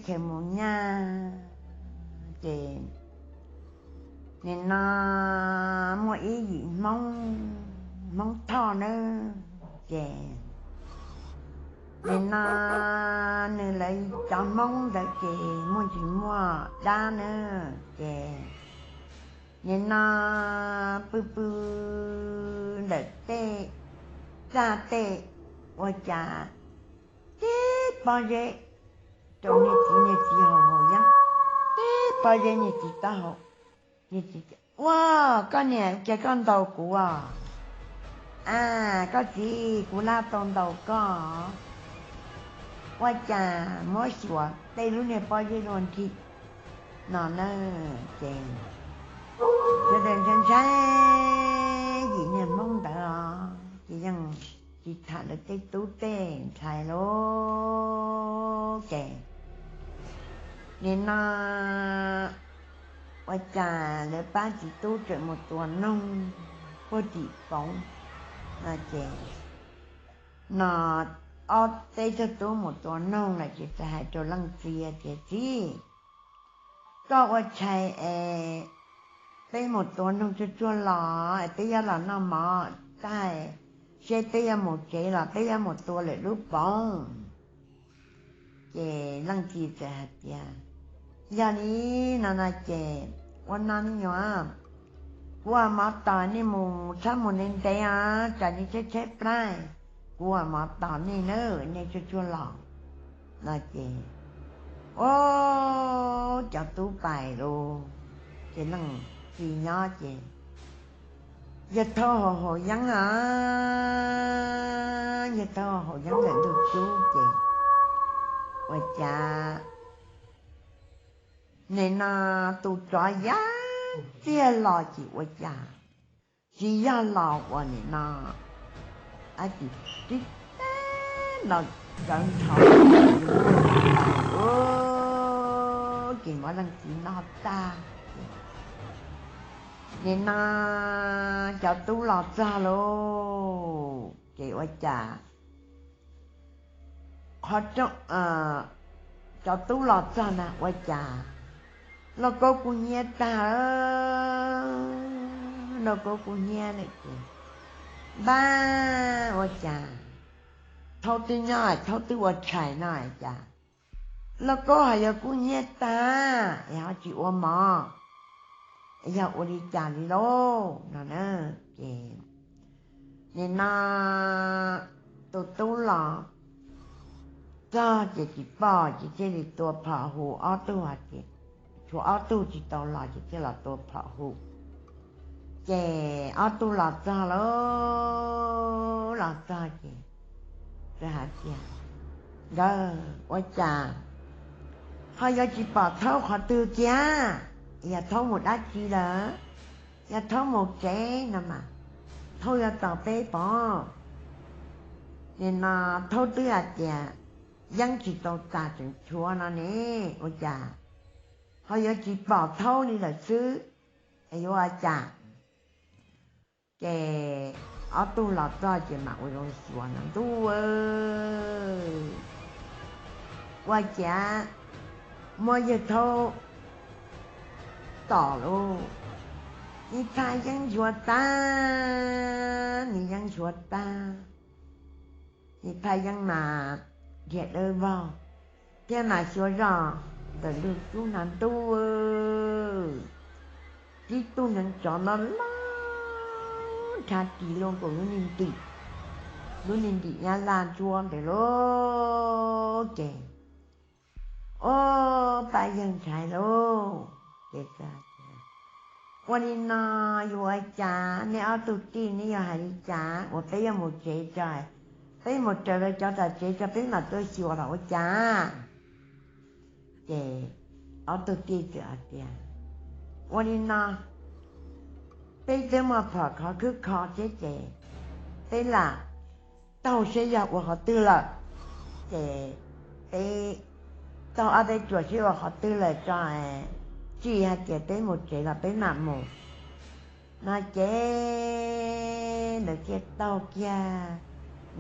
khaws mus nyaj. Ces nim no muaj ib yim Hmoob, Hmoob Thoj nawb, ces nim no nws lawv cov Hmoob ntawd ces muaj ntsis muaj dab nawb, ces nim no pw pw ntawm tej txaj tej, ua cas tib pob zeb rau niag txiv, niag txiv haus haus yeeb, tib pob zeb niag txiv taub hau. Niag txiv, ua, koj niam, ua cas koj ntaus kuv os? A, koj txiv, kuv laj tau ntaus koj, ua cas muab xyuas tej lub niag pob zeb dua nrig no na. Ces sawv daws ntshai ntshai yim niag Hmoob ntawd os, ces yeej tsis tham lawv tej tub tej ntxhais lauj. Ces nim no ua cas lawv pab txiv tub tseem mus tua noog puag tim poov no ces no ob peb tug tub mus tua noog lawm ces txawm hais rau leej txiv tias, txiv, koj ua tshais es peb mus tua noog tsuag tsuag los es peb yuav los noj mov tag, seb peb yuav mus tsev los peb yuav mus tua lwm lub poov. Ces leej txiv txawm hais tias, yog li no no ces ua no me nyuam, kuv ua mov tos nej mus txhob mus ntev ntev os, tsam nej tshaib tshaib plab, kuv ua mov tos nej na, nej tsuag tsuag los no ces, o, cov tub pais lawm, ces leej txiv nyob ces yawg thauj haus haus yeeb os, yawg thauj haus yeeb ntawm ntug cub ces ua cas nim no tus tsov yaj txiag los ces ua cas tsis yog los uas nim no, a, tib teg los cawv nthos, ces muab leej txiv noj tag. Nim no cov tub los txog lauj, ces ua cas qhov, cov tub los txog na ua cas lauj kaub kub hnyiab tag, lauj kaub kub hnyiab lawm ces, npab, ua cas thaub twb nyob, thaub twb ua tshais no cas lauj kaub ho yuav kub hnyiab tag es ho tsis ua mov, yog ua li cas li lauj no na. Ces nim no tus tub los txog ces tsis pom ces thiaj li tua phom hu ob tug hais tias, tshuav ob tug tsis tau los ces thiaj los tua phom hu. Ces ob tug los txog lauj, los txog ces txawm hais tias, nkawd ua cas ho yuav tsis pom thaub qhov twg tiag, yog thaub mus dab tsi lawm, yog thaub mus tsev no mas thaub yuav tos peb pom. Nim no thaub twb hais tias yeeb tsis tau tas tseem tshuav no ne, ua cas ho yuav tsis pom thaub li lawm xwb, yuav ua cas? Ces ob tug los txog ces mam ua zoo xyuas no, ntuj, ua cas muab yawg thaub tom lauj, nws phaj yeeb nchuav tag, nws yeeb nchuav tag, nws phaj yeeb mas dhia dawb vog thiab mas xyuas zoj ntawm ntug cub no, ntuj, tib tug neev tsov no loj nrhav ris luaj nkaus lub niag ntim, lub niag ntim nyab laj ntsuab ntawd lauj. Ces, o, pab yawg ntshai lauj. Ces ua li no, yuav ua cas, nej ob tug tij neb yuav hais li cas uas peb yuav mus tsev tso, peb mus raws lawv cov tom tsev tso peb mam tuaj xyuas los ua cas? Ces ob tug tij txawm hais tias, ua li no, peb twb muaj phom khov khwb kho thiab ces peb lam taug seb yog ua qhov twg lawm, ces peb taug ob peb tsuas seb ua qhov twg lawm tso, txij hais tias peb mus tsev los peb mam mus. No ces lawv thiaj taug kiag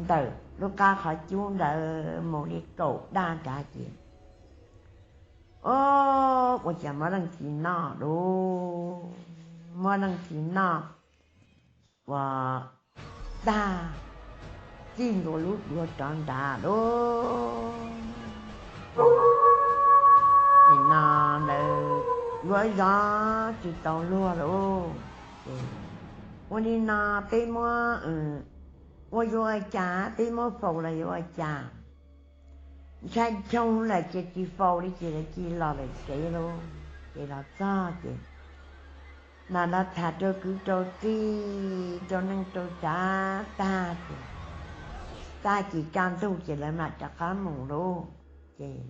ntawm lub qab qhov cub ntawd mus li kaum daj nrad ces Ob, ua cas muab leej txiv noj lauj, muab leej txiv noj ua tag, txij ntua lub duav rov nrad lauj. Ces nim no lawv yuav zov tsis tau luag lauj. Ces ua li no peb muab, ua yuav ua cas, peb muab faus los yuav ua cas? Ntshai choo lawm ces tsis faus li ces lawv cia li los lawm tsev lauj. Ces los txog ces mam los tham rau kwv rau tij rau neej rau tsav tag ces, tag kis kaj ntug ces lawv mam rov qab mus lauj. Ces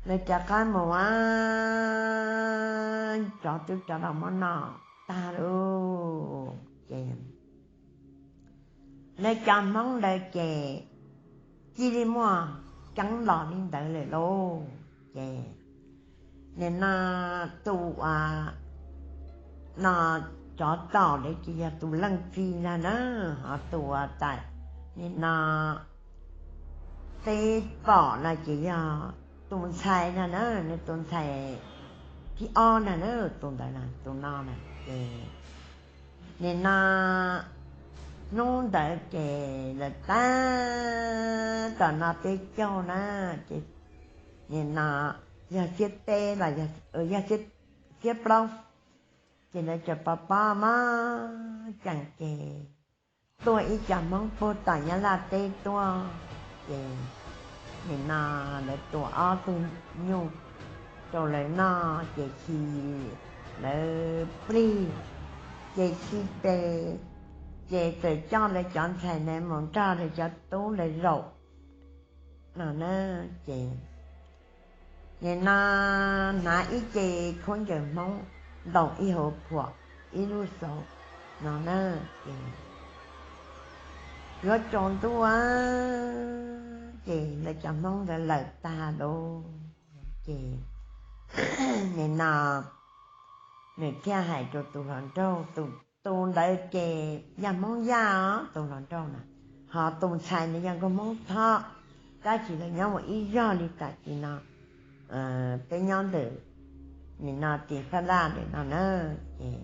lawv rov qab mus a, tsov twb rov los muab noj tag lauj. Ces lawv cov Hmoob ntawd ces cia li muaj ceeb los li ntawd lawm lauj. Ces nim no tus uas no tsov tom ntawd ces yog tus leej txiv ntag na, ho tus uas tam nim no peb pom no ces yog tus ntxhais ntag na, nws tus ntxhais thib ob ntag na, tus ntawd na, tus no na. Ces nim no hnub ntawd ces lawv tab tom no peb caug na, ces nim no yog xiab peb los yog xiab plaub, ces lawv tseem pov pob mog ceem ces tuaj ib co Hmoob puag tom Nyab Laj teb tuaj. Ces nim no lawv tua ob tug nyuj rau lawv noj ces khi lawv plig, ces khi tes, ces txawm coj lawv cov ntxhais ntawd mus nrog lawv cov tub lawv zaum no na. Ces nim no hnav ib ce khaub ncaws Hmoob, ntaus ib hauv phuam, ib lub xauv no na. Ces yuav tsaus ntuj ces lawv cov Hmoob ntawd lawm tag lauj. Ces nim no nws thiaj hais rau tus hluas nraug, tus ntawd ces yog Hmoob Yaj os, tus hluas nraug na, ho tus ntxhais ntawd yog nkauj Hmoob Thoj, tab sis lawv nyob mus ib zog li tam sim no peb nyob ntawm nim no tim Fab Laj ntawm no na. Ces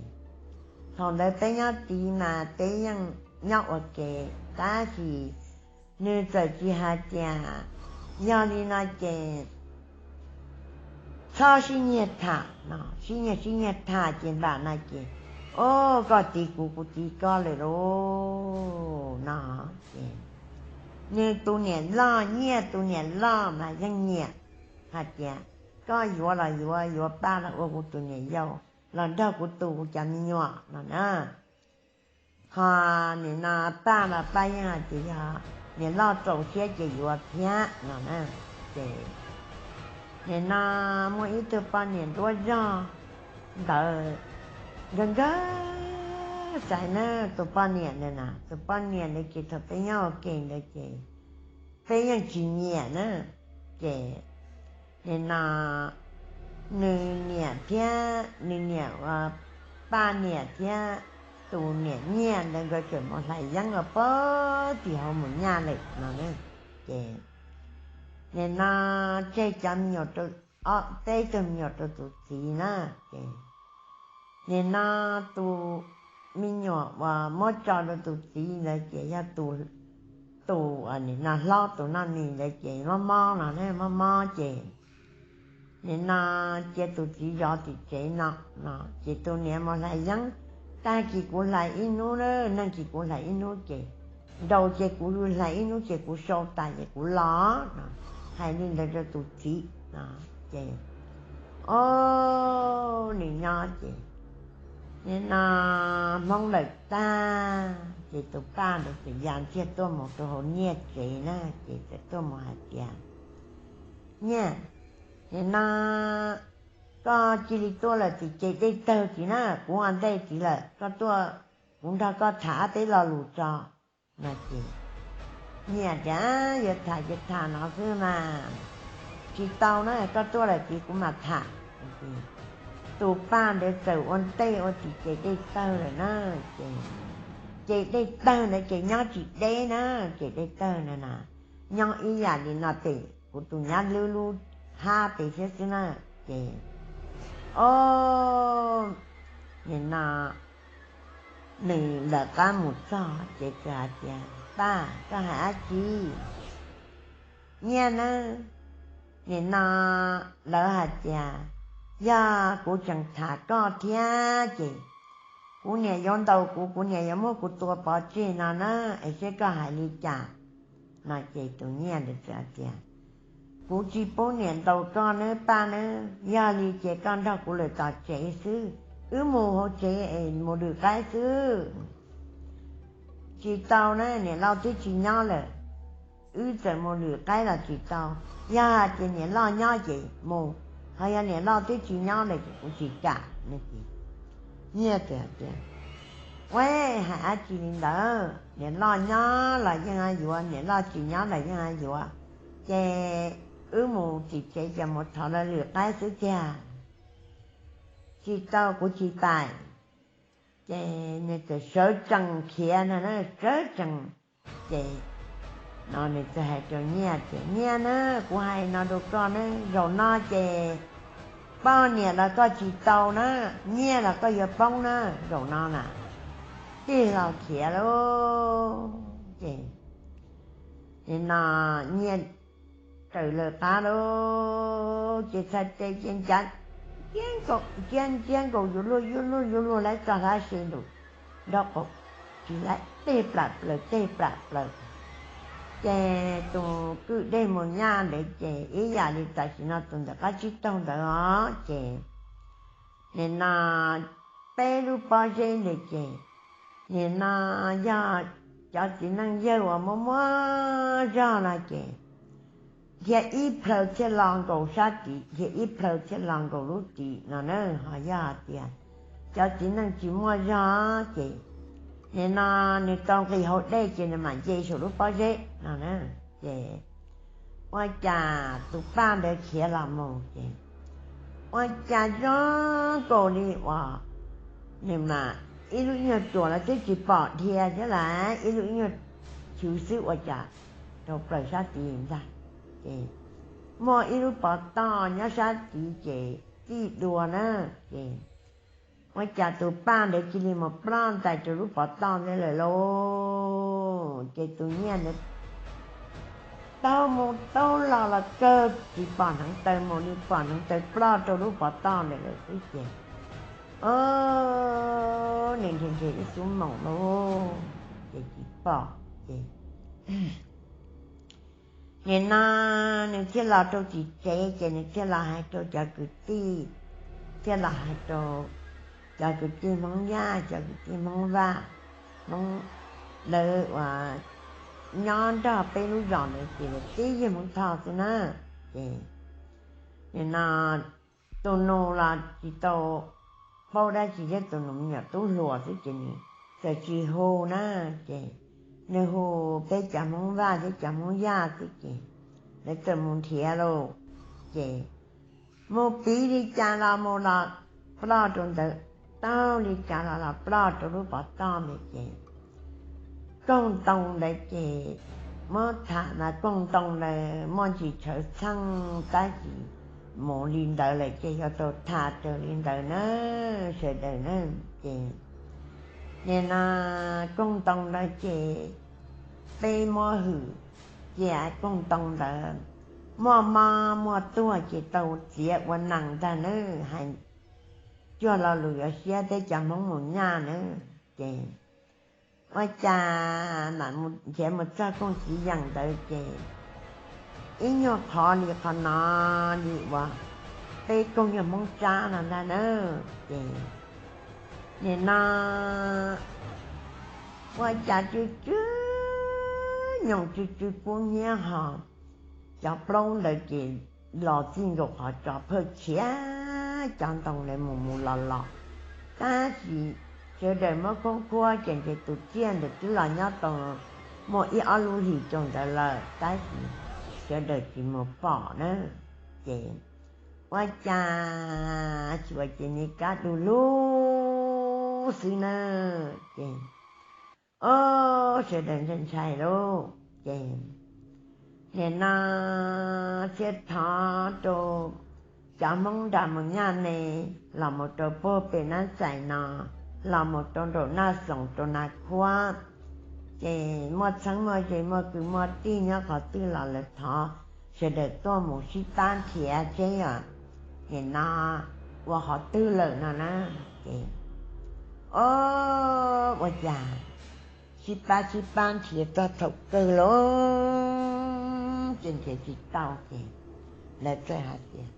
thaum ntawd peb nyob tid mas peb yeej nyob ua ke, tab sis nws txawm tsis hais tias yog li no ces txhob sib nyiag tham no, sib nyiag sib nyiag tham ces npam no ces, o, koj tiv kuv kuv tiv koj lawm lauj no. Ces nws tus niam loj nyiaj, tus niam loj mas yeej nyiam hais tias koj yuav los yuav, yuav Paj los ua kuv tus niam yau los nrog kuv tu kuv cov me nyuam no na. Ho nim no Paj los Paj yeej hais tias yog niam loj txaus siab ces yuav thiab no na. Ces nim no muaj ib tug poj niam nruab zog ntawd nkawg nkawg xaiv na, tus poj niam ntawd na, tus poj niam ntawd ces thaum peb nyob ua ke ntawd ces peb yeej tsis nyiam na. Ces nim no nws niam thiab nws niam, Paj niam thiab tus niam nyiaj ntawd nkawd tseem mus hlais yeeb ua pag tim hauv mus nyaj lawm no. Ces nim no tseg cov me nyuam, peb tug me nyuam rau tus txiv na. Ces nim no tus me nyuam uas muab tso rau tus txiv ntawd ces yog tus, tus nim no hlob tus noj mis ntawd ces mob mob no, mob mob ces nim no cia tus txiv zov tim tsev no, no ces tus niam mus hlais yeeb, tag kis kuv hlais ib hnub, neeg kis kuv hlais ib hnub ces, nraus ces kuv hlais ib hnub ces kuv sau tas ces kuv los no, hais li ntawd rau tus txiv no. Ces o, nws nyob ces nim no Hmoob lawm tag ces tus Paj ntawd txawm ya ntxiag tuaj mus rau hauv nyiaj tsev na, ces txawm tuaj mus hais tias, Nyiaj, nim no koj cia li tuaj lawm tim ces dej tawg tid na, kuv ua ntej tid lawm, koj tuaj kuv nrog koj tham ob peb lo lus tso no. Ces nyiaj tias, Yuav tham ces tham no xwb mas, tsis tau na, koj tuaj lawm tid kuv mam tham. Tus Paj ntawd txawm ua ntej ua tim ces dej tawg lawm na. Ces ces dej tawg ntawd ces nyob tsis deb na, ces dej tawg na na, nyob ib yam li no ces kuv tus nyab lub lub hab pes thiab xwb na. Ces, o, nim no nws lawv qab mus txog ces txawm hais tias, Paj, koj hais dab tsi? Nyiaj nawb, nim no lawv hais tias yog kuv tseem tham koj thiab ces kuv niam yuav ntaus kuv, kuv niam yuav muab kuv tua pov tseg no na, es seb koj hais li cas? No ces tus nyiaj ntawd txawm hais tias, Kuv tsis pub niam ntaus koj nawb Paj nawb, yog li ces koj nrog kuv lawm tom tsev xwb, wb mus hauv tsev es mus lwm qaib xwb. Tsis tau na, niam loj twb tsis nyob lawm. Wb txawm mus lwm qaib los tsis tau, yog hais tias niam loj nyob ces mus, ho yog niam loj twb tsis nyob lawm ces kuv tsis kam. Nyiaj tias, Ua, hais dab tsi li ntawd, niam loj nyob los yeej yuav, niam loj tsis nyob los yeej yuav, ces wb mus tim tsev ces mus thov lawv lwm qaib xwb tiag. Tsis tau, kuv tsis pais. Ces nws txawm sawv tsees khiav no na, sawv tsees. Ces no nws txawm hais rau nyiaj tias, Nyiaj na, kuv hais no rau koj na, zaum no ces poj niam los koj tsis tau na, nyiaj los koj yuav poob na, zaum no na. Tig los khiav lauj. Ces nim no nyiaj raws lawv qab lauj, ces txhais tes ces ncav nciab nkaus yuav luag yuav luag yuav luag laib txog hlab se nraum nraub qaum, tsis laib, teg plam plaws teg plam plaws. Ces tus kwj dej mus nyaj ntawd ces ib yam li tam sim no tus ntawm qab tsib taug ntawd os, ces nim no peb lub pob zeb ntawd ces nim no yog cov txiv neej yawg uas muaj muaj zog no ces dhia ib plhaw thiaj lo nkaus sab tid, dhia ib plhaw thiaj lo nkaus lub tid no na. Ho yog hais tias cov txiv neej tsis muaj zog ces nim no nws tau nqis hauv dej ces nws mam nce saum lub pob zeb no na. Ces ua cas tus Paj ntawd khiav los mus ces ua cas zoo nkaus li uas nws mas ib lub nyuag cuas los twb tsis pom dhia thiab las, ib lub nyuag chwv xwb ua cas rau plaws sab tid ntag. Ces muaj ib lub pov toj nyob sab tid ces txij dua na. Ces ua cas tus Paj ntawd cia li mus ploj ntais rau lub pov toj ntawd lawm lauj. Ces tus nyiaj ntawd taug mus taug los los kawg tsis pom hneev taw mus li, pom hneev taw ploj rau lub pov toj ntawd lawm xwb ces, o, nws nrhiav nrhiav ib xub moos lauj, ces tsis pom. Ces nim no nws thiaj los rau tim tsev ces nws thiaj los hais rau cov kwv tij, thiaj los hais rau cov kwv tij Hmoob Yaj, cov kwv tij Hmoob Vaj, Hmoob lawv uas nyob nrog peb lub zos ntawd ces lawv tib yawg Hmoob Thoj xwb na. Ces nim no tus nus los tsis tau paub dab tsi thiab, tus nus me nyuam tub hluas xwb ces nws txawm tsis hu na. Ces nws hu peb cov Hmoob Vaj thiab cov Hmoob Yaj xwb ces lawv txawm mus nrhiav lauj. Ces mus piv li cas los mus los ploj rau ntawd, taug li cas los los ploj rau lub pov toj ntawd ces koog ntoo ntawd ces muab tham mas koog ntoo ntawd muaj ntsis tshawv txheej tab sis mus li ntawd lawm ces yuav tau tham raws li ntawd na sawv daws na. Ces nim no koog ntoo ntawd ces peb muab hwm cia koog ntoo ntawd muaj mob muaj tuag ces tau txiav ua nees ntag na. Hais cuag lo lus yuav siab peb cov Hmoob mus nyaj na. Ces ua cas mam nrhiav mus txog koog txiv yeem ntawd ces ib nyuag qhov li qhov no li uas peb koog nyuag Hmoob Tsab no ntag na. Ces nim no ua cas tsw tsw nyoos tsw tsw kub hnyiab ho cov plaub ntawd ces los txij nkaus qhov tso phawj khiav cov ntoo ntawd mus mus los los. Tab sis sawv daws muab khoob khuab ces ntshe tus tsiaj ntawd twb los nyob tau muaj ib ob lub hlis rau ntawd lawm tab sis sawv daws tsis mus pom na. Ces ua cas tsis ua ces ne kab du lug xwb na. Ces o, sawv daws ntshai ntshai lauj. Ces nim no thiaj thov rau cov Hmoob nram Mus Nyaj ne, los mus rau puag pem Nab Xais no, los mus rau nraum Naj Xoom rau Nas Khuab, ces muaj txheeb muaj ze muaj kwv muaj tij nyob qhov twg los lawv thov sawv daws tuaj mus sib pab nrhiav seb yog nim no ua qhov twg lawm no na. Ces o, ua cas sib pab sib pab nrhiav txog thaum kawg lawm ces nrhiav tsis tau ces lawv txawm hais tias,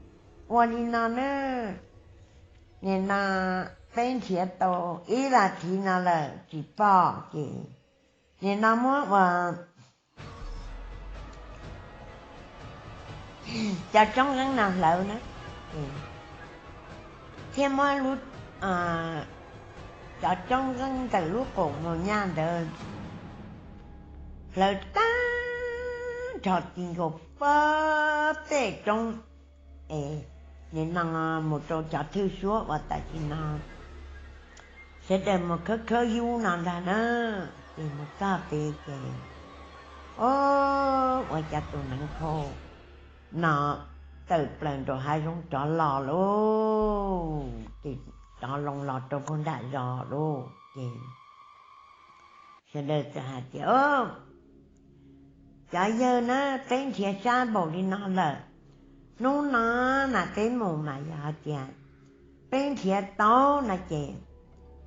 ua li no na, nim no peb nrhiav tau ib vas thiv no lawm tsis pom ces nim no muab ua cov roob zeeb no hlawv na, thiab muab lub, cov roob zeeb ntawm lub qaum Mus Nyaj ntawd hlawv tag nrho ti nkaus pem roob es nim no mus rau cov thwj suab uas tam sim no sawv daws mus khawb khawb yub no ntag na. Ces mus txog pem ces o, ua cas tus neev khau no tawm plaws nraum hav zoov rov los lauj, ces rov loo los rau puag nram zos lauj. Ces sawv daws txawm hais tias, cov yawg na, peb nrhiav sab npaum li no lawm, hnub no mas peb mus mas yog hais tias peb nrhiav tau no ces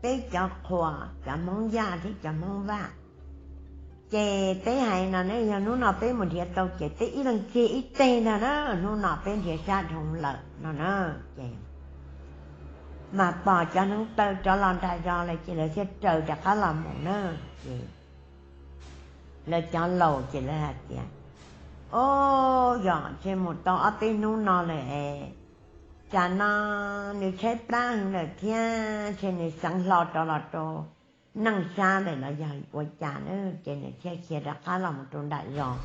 peb cov qhua, cov Hmoob Yaj thiab cov Hmoob Vaj, ces peb hais no ne, yog hnub no peb mus nrhiav tau ces peb ib leeg tseg ib teg ntag na, hnub no peb nrhiav sab dhau lawm no na. Ces mas pom cov hneev taw rov los nram zos lawm ces lawv thiaj raws rov qab los mus na. Ces lawv cov laus ces lawv hais tias, o, yog ntshe mus tau ob peb hnub no lawm es tsam no nws tshaib plab heev lawm thiab ntshe nws xeev hlo rov los rau neej sab lawm los yog ua cas na, ces nws thiaj khiav rov qab los mus rau nram zos.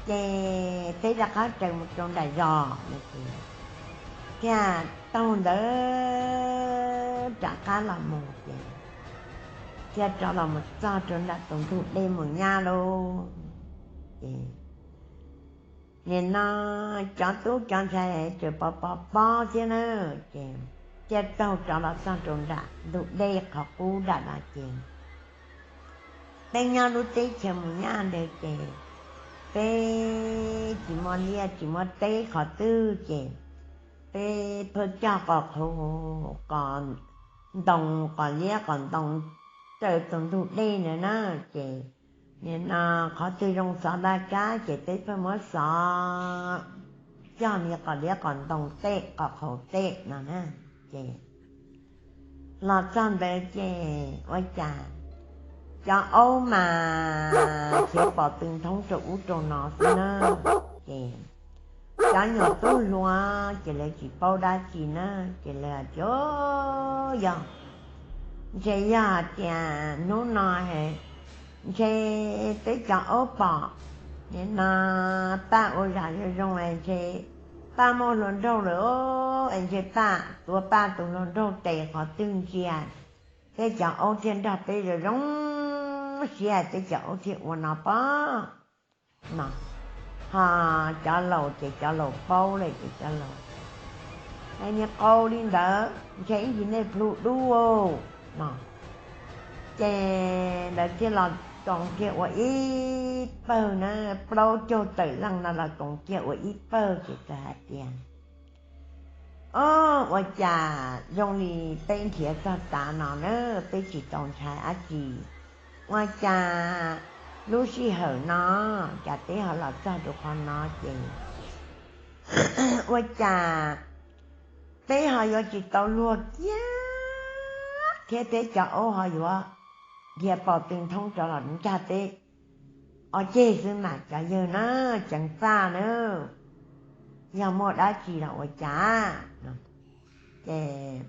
Ces peb rov qab raws mus rau nram zos no ces thiaj taug ntawd rov qab los mus ces thiaj rov los mus txog rau nram tus ntug dej Mus Nyaj lauj. Ces nim no cov tub cov ntxhais tseem pov pov pob thiab na, ces thiaj taug rov los txog rau nram ntug dej qhov qub nram no ces peb nyob lub teb chaws Mus Nyaj ntawd ces peb tsis muaj liaj tsis muaj teb qhov twg ces peb pheej cog qos qhaus qos ntoo, qos liab qos ntoo raws tus ntug dej ntawd na. Ces nim no qhov twg zoo xov laj kab ces peb pheej muab xov cog li qos liab qos ntoo tej qos qhaus tej no na. Ces los txog ntawd ces ua cas cov aub mas khiav pom tw nthoob rau ub rau no xwb na. Ces cov nyuam tub hluas ces lawv tsis paub dab tsi na, ces lawv tias, yog ntshe yog hais tias hnub no ntshe peb cov aub pom nim no Paj ua zam zoo zoo es ntshe Paj muaj hluas nraug lawm es ntshe Paj tuav Paj tus hluas nraug tes qhov twg ntsia, peb cov aub thiaj nrog peb zoo zoo siab, peb cov aub thiaj ua no pob no. Ho cov laus ces cov laus paub lawm ces cov laus hais, niag qau li ntawd ntshe ib ntsis nej plhu dub no. Ces lawv thiaj los koom kiag ua ib pawg na, plaub caug tawm leej no los koom kiag ua ib pawg ces txawm hais tias, o, ua cas zoo li peb nrhiav txog tav no na peb tsis tau ntshai dab tsi, ua cas lub sij hawm no cas peb ho los txog rau qhov no ces ua cas peb ho yuav tsis tau luag kiag thiab peb cov aub ho yuav dhia pom tw nthoob rov los nrog peb ob ceg xwb mas cov yawg na, ceev faj na, yog muaj dab tsi los ua cas. Ces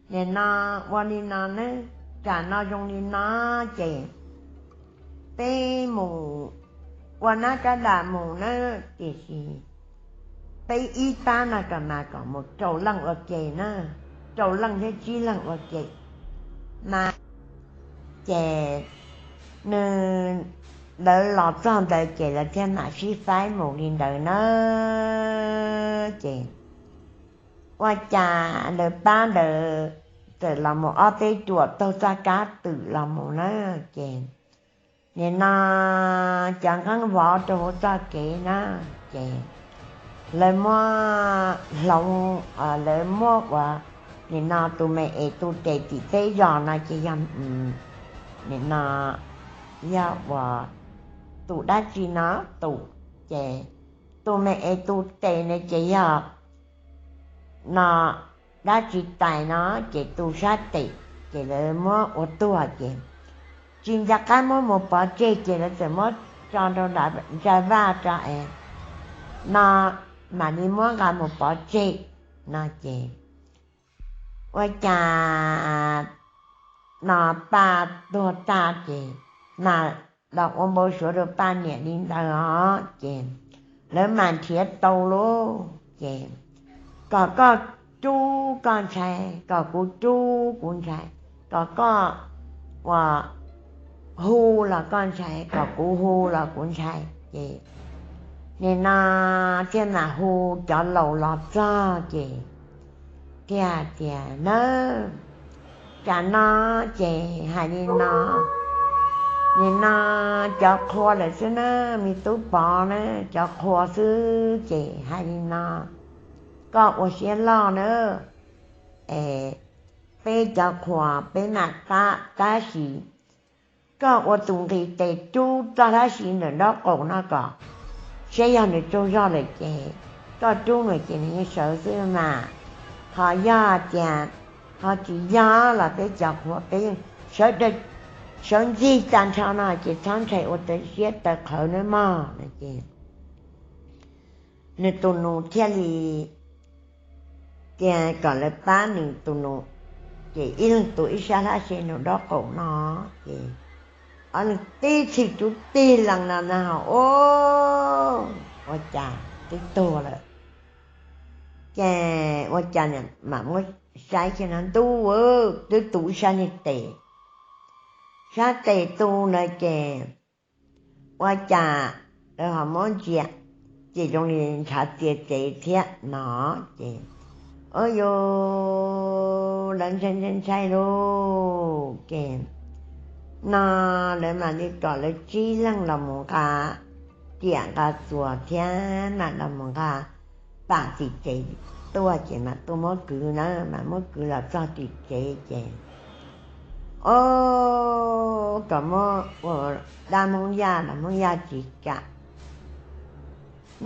nim no ua li no na, tsam no zoo li no ces peb mus ua nab rab das mus na, tiam sis peb ib pab no kom mas kom mus rau leej ua ke na, rau leej thiab tsib leej ua ke mas. Ces nws, lawv los txog ntawd ces lawv thiaj mam sib faib mus li ntawd na. Ces ua cas lawv pab ntawd txawm los mus ob peb ruam taug txoj kab twm los mus na. Ces nim no cov nqeeb vov rau hauv txoj kev na, ces lawv muab hloov, lawv muab ua, nim no tus me es tus tes tim teb zos no ces yog nim no yog ua tus dab tsi no tus, ces tus me es tus tes ne ces yog no dab tsi tais no, ces tus sab tes ces lawv muab ua tuag ces tsis nco qab muab mus pov tseg ces lawv txawm muab tso rau ntsa vaj tso es no mam li muab nqa mus pov tseg no ces ua cas no Paj tuag tag ces mas los ua npau suav rau Paj niam li ntawd os ces lawv mam nrhiav tau lauj ces kom koj rub koj ntshai, kom kuv rub kuv ntshai, kom koj ua hu los koj ntshai, kom kuv hu los kuv ntshai ces nim no thiaj mam hu cov laus los txog ces thiaj tias nawb, tsam no ces hais li no, nim no cov qhua lawm xwb na, me tub Pov na, cov qhua xwb ces hais li no, koj ua siab loj na, es peb cov qhua peb mam pab, tab sis koj ua tus nqis tes rub txoj hlab siv ntawm nraub qaum no kom saib yog nws tsaug zog lawm ces koj rub nws ces nws yeej sawv xwb mas. Ho yog tias ho tsis yog los peb cov qhua peb sawv ntxig tag nrho no ces txhob ntshai ua siab tawv qhawv nawb mog no ces nws tus nus thiaj li tias kom lawv pab nws tus nus, ces ib leeg tus ib sab hlab siv ntawm nraub qaum no ces ob leeg tib txhij rub tig lees no na, o, ua cas twb tuag lawm. Ces ua cas mam muab saib kiag no ntuj, twb tu ib sab niag tes, sab tes tu ntawd ces ua cas lawv ho muab ntsia ces zoo li ntshav txia tsev thiab no ces, o yus, lawv ntshai ntshai ntshai lauj ces no lawv mam li kom lawv tsib leeg los mus nqa riam nqa txuas thiab mam los mus nqa pam tim tsev tuaj ces mam tuaj muab kwv na, mam muab kwv los txog tim tsev ces o, kom muab ua dab Hmoob Yaj los Hmoob Yaj tsis kam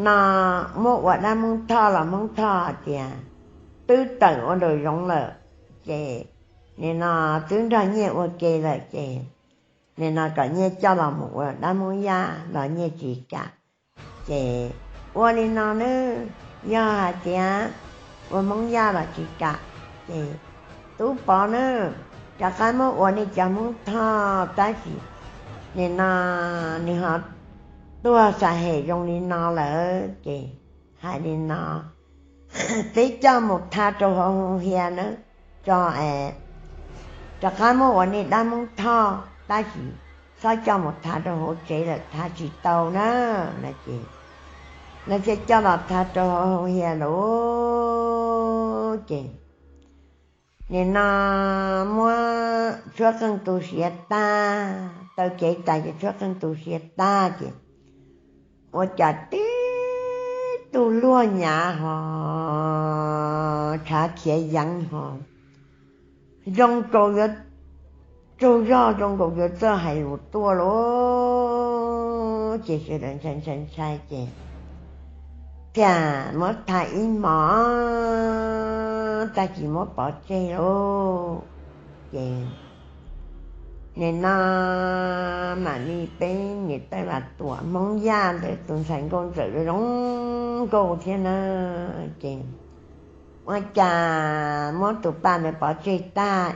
no, muab ua dab Hmoob Thoj los Hmoob Thoj hais tias twb tawm ua nraum zoov lawm ces nim no twb nrog nyiaj ua ke lawm ces nim no kom nyiaj coj los mus ua dab Hmoob Yaj los nyiaj tsis kam. Ces ua li no nawb, yog hais tias ua Hmoob Yaj los tsis kam ces tub Pov nawb, rov qab muab ua nej cov Hmoob Thoj tab sis nim no nws ho tuag xa hem zoo li no lawm ces hais li no, peb coj mus tha rau hauv hoo hia nawb, tso es rov qab muab ua nej dab Hmoob Thoj tab sis txhob coj mus tha rau hauv tsev lawm, tha tsis tau na no ces lawv thiaj coj los tha rau hauv hoo hia lawm ces nim no muab tshuab qeej tu siav tag, taw kev tas ces tshuab qeej tu siav tag ces ua cas tib tug luag nyav ho tshav khiav yeev ho zoo nkaus yuav tsaug zog, zoo nkaus yuav txawj hais lus tuaj lauj. Ces sawv daws ntshai ntshai ntshai ces thiaj muab tha ib hmos tag kis muab pov tseg lauj. Ces nim no mam li peb niam tais Vam Tuam Hmoob Yaj ntawd tus ntxhais nkauj ntxawm zoo nkauj thiab na, ces ua cas muab tus Paj ntawd pov tseg tag,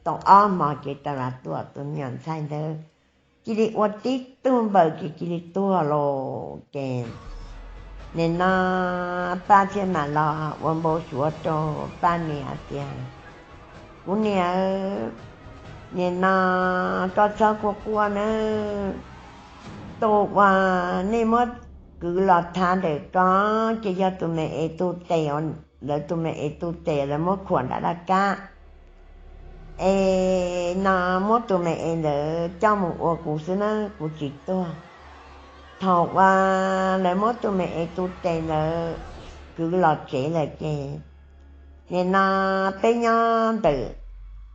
tau ob hmos ces tais Vam Tuam tus me nyuam ntxhais ntawd cia li ua tib tug npaws ces cia li tuag lauj. Ces nim no Paj thiaj mam los ua npau suav rau Paj niam hais tias, kuv niam, nim no koj txhob quaj quaj nawb, tus uas nej muab kwv los tha ntawm ko ces yog tus me es tus tes uas lawv tus me es tu tes lawv muab khuam nram laj kab es no muab tus me es ntawd coj mus ua kuv xwb na, kuv tsis tuag. Thaum uas lawv muab tus me es tu tes ntawd kwv los tsev lawm ces nim no peb nyob ntawm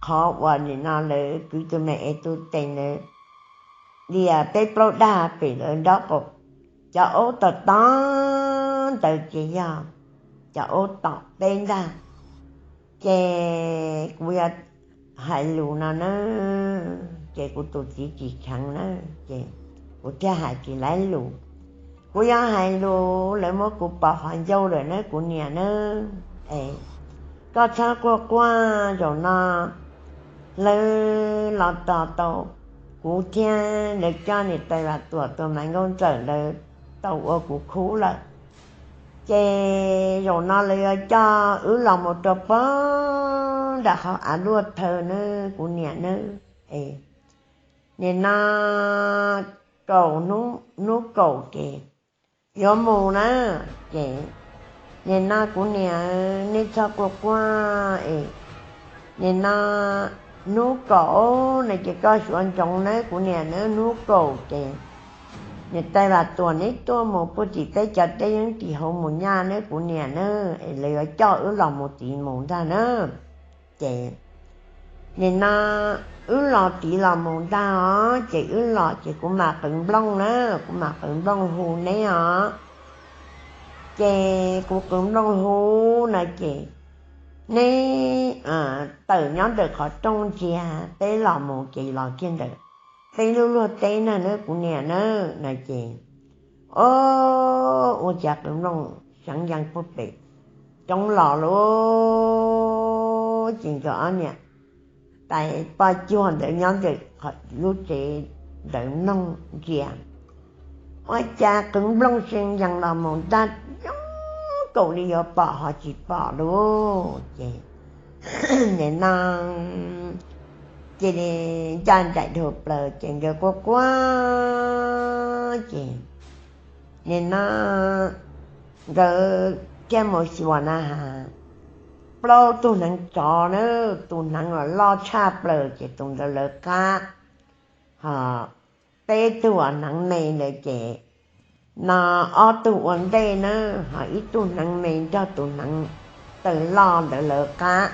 qhov uas nim no lawv kwv tus me es tu tes ntawd, lias peb plaub dag pem lawv nraub qaum, cov aub tom tom ntawd ces yog cov aub tom peb ntag. Ces kuv yuav hais lus no na, ces kuv tus txiv tsis kheev na, ces kuv thiaj hais tsis laib lus. Kuv yuav hais lus lawv muab kuv pov qhov ncauj lawm na kuv niam na. Es koj txhob quaj quaj, zaum no lawv los tos tau kuv thiab lawv coj niam tais Vam Tuam tus mas nkauj ntxawm ntawd tau ua kuv khub lawm. Ces zaum no lawv yuav coj wb los mus rau pog nram qhov av luaj thawj na kuv niam na. Nim no kaum, hnub kaum ces yuav mus na. Ces nim no kuv niam, nej txhob quaj quaj es, nim no hnub kaum na ces koj xyuav ntsoov nawb kuv niam nawb, hnub kaum ces niam tais Vam Tuam neb tuaj mus puag tim peb cov teb yeeb tim hauv mus nyaj nawb kuv niam nawb, es lawv yuav coj wb los mus tid mus ntag na. Ces nim no wb los tid los mus ntag os, ces wb los ces kuv mam qwv nplooj na, kuv mam qwv nplooj hu neb os. Ces kuv qwv nplooj hu no ces neb tawm nyob ntawm qhov rooj ntsia peb los mus ces los kiag ntawm peb lub luag teb na nawb kuv niam na. No ces o, ua cas qwv nplooj seev yees puag pem roob los lauj. Ces nkawd ob niam tais poj cuag ntawd nyob ntawm lub tsev ntawd mloog ntsia, ua cas qwv nplooj seev yees los mus ntag, zoo nkaus li yuav pom ho tsis pom lauj. Ces nim no cia li ncaj nraim dhau plaws ces nkawd quaj quaj ces nim no nkawd thiaj mus xyuas na has, plaub tug hneev tsov na, tus hneev uas loj tshaj plaws ces tus ntawd lawv qab, ho peb tug uas hneev me ntawd ces no ob tug ua ntej na, ho ib tug hneev me nrog tus hneev taw loj ntawd lawv qab.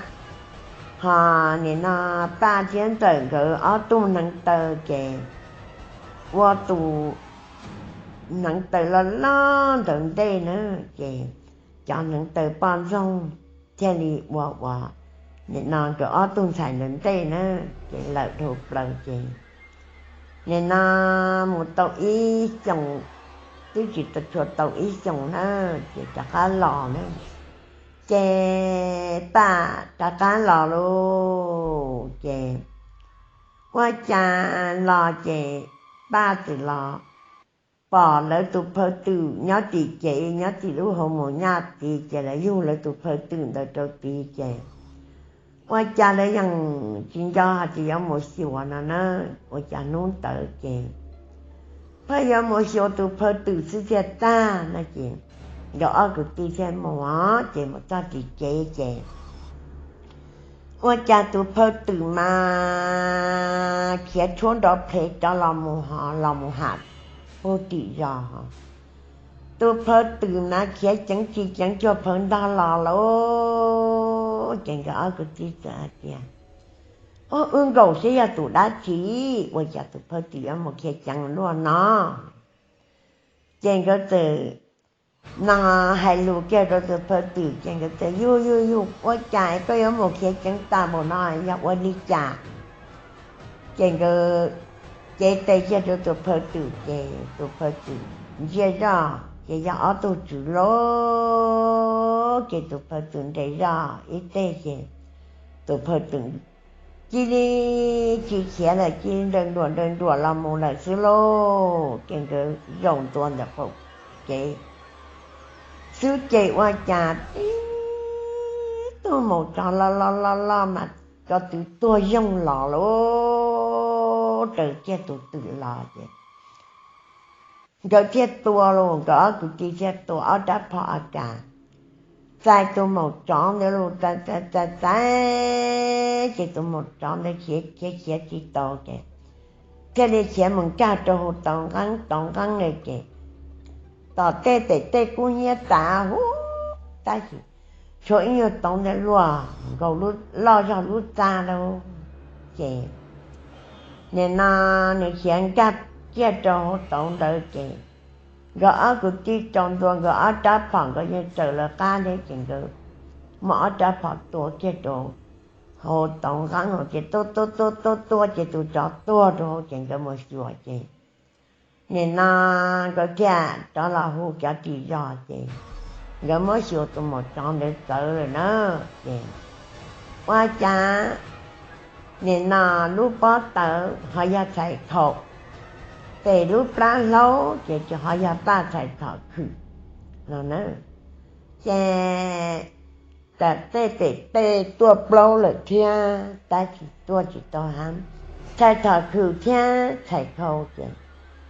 Ho nim no Paj thiab Ntxawm nkawd ob tug hneev taw ces ua tus hneev taw loj loj ntawd ntej na, ces cov hneev taw poj ntxoog thiaj li ua uas nim no nkawd ob tug ntxhais ntawd ntej na, ces lawm dhau plaws ces nim no mus tau ib xyoos, twb tsis tau tshua tau ib xyoos na, ces rov qab los na. Ces Paj rov qab los lauj, ces ua cas los ces Paj txawm los pom lawv tus phaw twm nyob tim cev, nyob tim lub hauv mus nyaj tid, ces lawv yug lawv tus phaw twm ntawd rau tid ces ua cas lawv yeej tsis nco hais tias yuav mus xyuas no na. Ua cas hnub ntawd ces pheej yuav mus xyuas tus phaw twm xwb thiaj tag no ces nkawd ob kwv tij thiaj mus os, ces mus txog tim cev ces ua cas tus phaw twm mas khiav tshuab nrov plhev rov los mus ho los mus ham puag tim zos. Tus phaw twm mas khiav ceev tsis ceev cuag phaw ntog los lauj. Ces nkawd ob kwv tij txawm hais tias, Ub, wb nkaum seb yog tus dab tsi, ua cas tus phaw twm yuav mus khiav ceev luaj no? Ces nkawd txawm no hais lus kiag rau tus phaw twm ces nkawd txawm, Yug yug yug, ua cas koj yuav mus khiav ceev tas npaum no, yog ua li cas? Ces nkawd cev tes kiag rau tus phaw twm ces tus phaw twm ntsiag zoj ces yog ob tug tswv lauj. Ces tus phaw twm nres zog ib teg ces tus phaw twm cia li tsis khiav lawm, cia li nrawm nruam nrawm nruam los mus lawm xwb lauj. Ces nkawd zaum ntua ntawm qaum kev xwb ces ua cas tib tug maum tsov loj loj loj loj mas tso twv tuag yoog los lauj, raws kiag tus twm los ces nkawd thiaj tua lauj, nkawd ob kwv tij thiaj tua ob rab phom A K. txais tus maum tsov ntawd los txais txais txais txais, ces tus maum tsov ntawd khiav khiav khiav tsis tau ces thiaj li khiav mus nkag rau hauv tauv nqeeb tauv nqeeb lawm ces tom tej pem tej kub hnyiab tas huv, tab sis tshuav ib nyuag tauv ntawd luaj nkaus loj zog lub txaj lauj. Ces nim no nws khiav nkag kiag rau hauv tauv ntawd ces nkawd ob kwv tij tsaus ntuas nkawd ob rab phom nkawd yeej tsaws lawv qab thiab ces nkawd muab ob rab phom tua kiag rau hauv tauv nqeeb hauv ces tuaj tuaj tuaj tuaj tuaj ces tus tsov tuag rau hauv ces nkawd mus xyuas ces nim no nkawd thiaj rov los hu cov ris zog ces nkawd muab xyuas tus maum tsov ntawd txawv lawm na. Ces ua cas nim no lub pob tawv ho yog txhais thaum, ces lub plab hlaub ces tsis ho yog paj txhais thaum khwm no na. Ces tam tej pem tej tuaj plaub lawm thiab tab sis tuaj tsis tau hab, txhais thaum khwm thiab txhais khau ces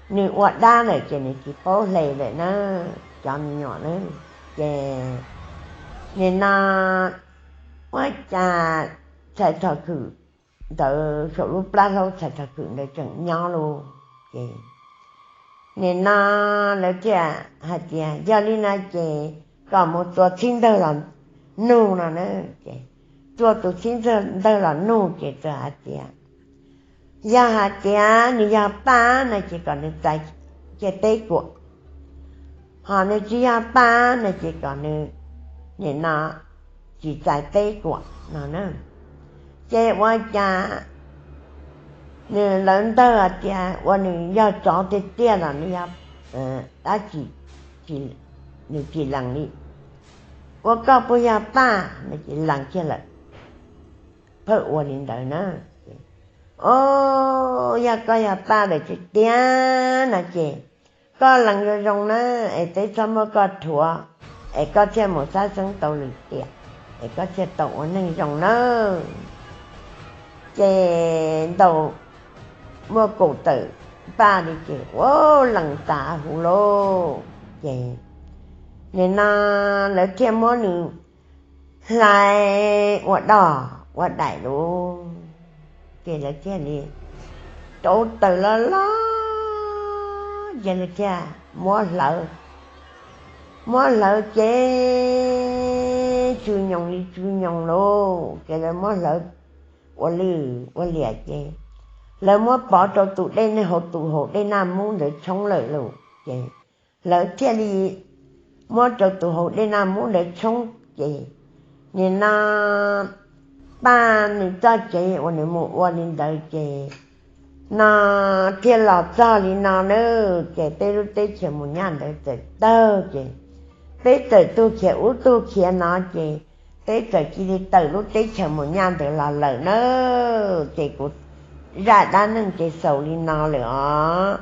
nws ua dab lawm ces nws tsis paub hle lawm na, cov me nyuam na. Ces nim no ua cas txhais thaum khwm ntawd saum lub plab hlaub txhais thaum khwm ntawd tseem nyob lauj. Ces nim no lawv thiaj hais tias yog li no ces kom mus tua txhib ntawg los nug no na. Ces tua tus txhib ntawg los nug ces txawm hais tias yog hais tias nws yog paj no ces kom nws txais kiag teb kuam, ho nws tsis yog paj no ces kom nws nim no tsis txais teb kuam no na. Ces ua cas nws lawv ntawg hais tias ua nws yog tsov tiag tiag los nws yog dab tsi, nws tsis lees li. Ua koj puas yog paj no ces lees kiag lawm. Phawj ua li ntawd na. O, yog koj yog paj lawm tiag tiag no ces koj lees zoo zoo na, es peb txhob muab koj rhuav, es koj thiaj mus xab xeeb tau lwm tiam, es koj thiaj tau ua neeg zoo nawb. Ces ntaus muaj kaum tawm paj li ces ua lees tas huv lauj. Ces nim no lawv thiaj muab nws hlais ua doj ua daim lauj. Ces lawv thiaj li rauv taws loj loj ces lawv thiaj muab hlawv, muab hlawv ces tsw nyoos li tsw nyoos lauj. Ces lawv muab hlawv ua lwj ua liam ces lawv muab pov rau tus dej hauv, tus hauv dej Naj Mub ntawd tshoob lawm lauj. Ces lawv thiaj li muab rau tus hauv dej Naj Mub ntawd tshoob ces nim no paj nws txoj kev uas nws mus ua li ntawd ces no thiaj los txog li no na. Ces peb lub teb chaws Mus Nyaj ntawd txawm tawg ces peb txawm tug khiav ub tug khiav no ces peb txawm cia li tawm lub teb chaws Mus Nyaj ntawd los lawm na. Ces kuv zaj dab neeg ces xaus li no lawm os.